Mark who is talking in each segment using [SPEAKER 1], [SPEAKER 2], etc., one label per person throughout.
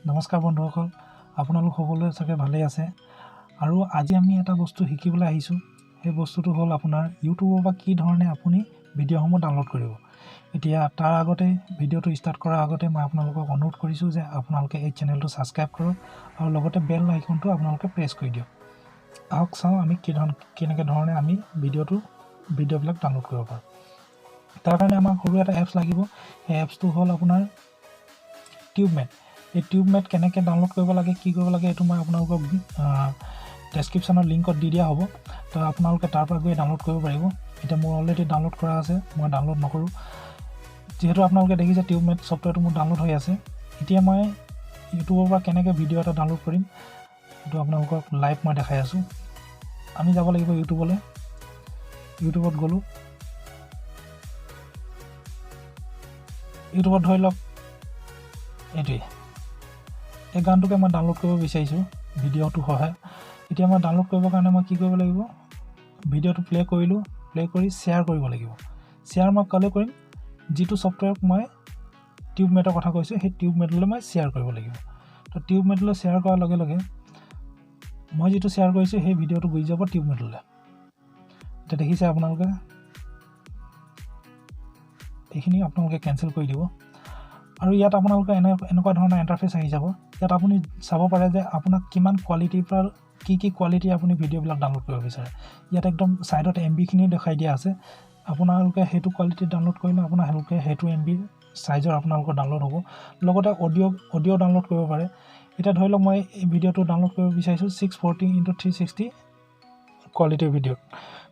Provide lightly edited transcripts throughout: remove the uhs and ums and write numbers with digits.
[SPEAKER 1] নমস্কাৰ বন্ধুসকল, আপোনালোক সকলোৱে চাগে ভালেই আছে। আৰু আজি আমি এটা বস্তু শিকিবলৈ আহিছোঁ। সেই বস্তুটো হ'ল আপোনাৰ ইউটিউবৰ পৰা কি ধৰণে আপুনি ভিডিঅ'সমূহ ডাউনলোড কৰিব। এতিয়া তাৰ আগতে ভিডিঅ'টো ষ্টাৰ্ট কৰাৰ আগতে মই আপোনালোকক অনুৰোধ কৰিছোঁ যে আপোনালোকে এই চেনেলটো ছাবস্ক্ৰাইব কৰক আৰু লগতে বেল আইকনটো আপোনালোকে প্ৰেছ কৰি দিয়ক। আহক চাওঁ আমি কি ধৰণ কেনেকৈ ধৰণে আমি ভিডিঅ'বিলাক ডাউনলোড কৰিব পাৰোঁ। তাৰ কাৰণে আমাক সৰু এটা এপছ লাগিব। সেই এপছটো হ'ল আপোনাৰ টিউবমেট। এই টিউবমেট কেনেকৈ ডাউনলোড কৰিব লাগে, কি কৰিব লাগে, এইটো মই আপোনালোকক ডেছক্ৰিপশ্যনৰ লিংকত দি দিয়া হ'ব। তো আপোনালোকে তাৰ পৰা গৈ ডাউনলোড কৰিব পাৰিব। এতিয়া মোৰ অলৰেডি ডাউনলোড কৰা আছে, মই ডাউনলোড নকৰোঁ। যিহেতু আপোনালোকে দেখিছে টিউবমেট ছফ্টৱেৰটো মোৰ ডাউনলোড হৈ আছে। এতিয়া মই ইউটিউবৰ পৰা কেনেকৈ ভিডিঅ' এটা ডাউনলোড কৰিম সেইটো আপোনালোকক লাইভ মই দেখাই আছোঁ। আমি যাব লাগিব ইউটিউবলৈ। ইউটিউবত গ'লোঁ। ইউটিউবত ধৰি লওক এইটোৱে, এই গানটোকে মই ডাউনলোড কৰিব বিচাৰিছোঁ ভিডিঅ'টো সহায়। এতিয়া মই ডাউনলোড কৰিবৰ কাৰণে মই কি কৰিব লাগিব, ভিডিঅ'টো প্লে' কৰিলোঁ, প্লে' কৰি শ্বেয়াৰ কৰিব লাগিব। শ্বেয়াৰ মই ক'লৈ কৰিম, যিটো ছফ্টৱেৰক মই টিউবমেটৰ কথা কৈছোঁ সেই টিউবমেটলৈ মই শ্বেয়াৰ কৰিব লাগিব। তো টিউবমেটলৈ শ্বেয়াৰ কৰাৰ লগে লগে মই যিটো শ্বেয়াৰ কৰিছোঁ সেই ভিডিঅ'টো গুচি যাব টিউবমেটলৈ। এতিয়া দেখিছে আপোনালোকে, এইখিনি আপোনালোকে কেঞ্চেল কৰি দিব। আৰু ইয়াত আপোনালোকে এনেকুৱা ধৰণৰ ইণ্টাৰফেচ আহি যাব। ইয়াত আপুনি চাব পাৰে যে আপোনাক কিমান কোৱালিটিৰ পৰা কি কি কোৱালিটি আপুনি ভিডিঅ'বিলাক ডাউনলোড কৰিব বিচাৰে। ইয়াত একদম ছাইডত এম বিখিনিও দেখাই দিয়া আছে। আপোনালোকে সেইটো কোৱালিটি ডাউনলোড কৰিলে আপোনালোকে সেইটো এম বি চাইজৰ আপোনালোকৰ ডাউনলোড হ'ব। লগতে অডিঅ' ডাউনলোড কৰিব পাৰে। এতিয়া ধৰি লওক মই এই ভিডিঅ'টো ডাউনলোড কৰিব বিচাৰিছোঁ 640 × 360 কোৱালিটিৰ ভিডিঅ'ত।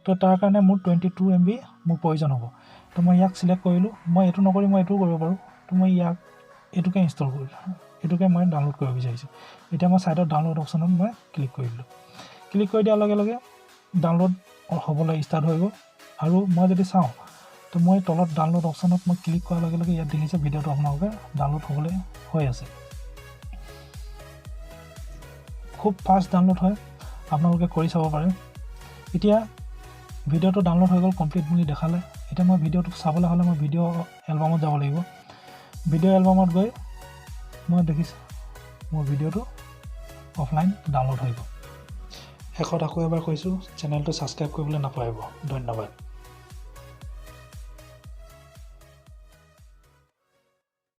[SPEAKER 1] তো তাৰ কাৰণে মোৰ 22 এম বি মোৰ প্ৰয়োজন হ'ব। তো মই ইয়াক চিলেক্ট কৰিলোঁ। মই এইটো নকৰি মই এইটোও কৰিব পাৰোঁ। তো মই ইয়াক এইটোকে ইনষ্টল কৰিলোঁ, এইটোকে মই ডাউনলোড কৰিব বিচাৰিছোঁ। এতিয়া মই ছাইডত ডাউনলোড অপশ্যনত মই ক্লিক কৰি দিলোঁ। ক্লিক কৰি দিয়াৰ লগে লগে ডাউনলোড হ'বলৈ ষ্টাৰ্ট হৈ গ'ল। আৰু মই যদি চাওঁ তো মই তলত ডাউনলোড অপশ্যনত মই ক্লিক কৰাৰ লগে লগে ইয়াত দেখিছে ভিডিঅ'টো আপোনালোকে ডাউনলোড হ'বলৈ হৈ আছে। খুব ফাষ্ট ডাউনলোড হয়, আপোনালোকে কৰি চাব পাৰে। এতিয়া ভিডিঅ'টো ডাউনলোড হৈ গ'ল, কমপ্লিট বুলি দেখালে। এতিয়া মই ভিডিঅ'টো চাবলৈ হ'লে মই ভিডিঅ' এলবামত যাব লাগিব। ভিডিঅ' এলবামত গৈ মই দেখিছোঁ মোৰ ভিডিঅ'টো অফলাইন ডাউনলোড হৈ গ'ল। শেষত আকৌ এবাৰ কৈছোঁ, চেনেলটো ছাবস্ক্ৰাইব কৰিবলৈ নাপাহৰিব। ধন্যবাদ।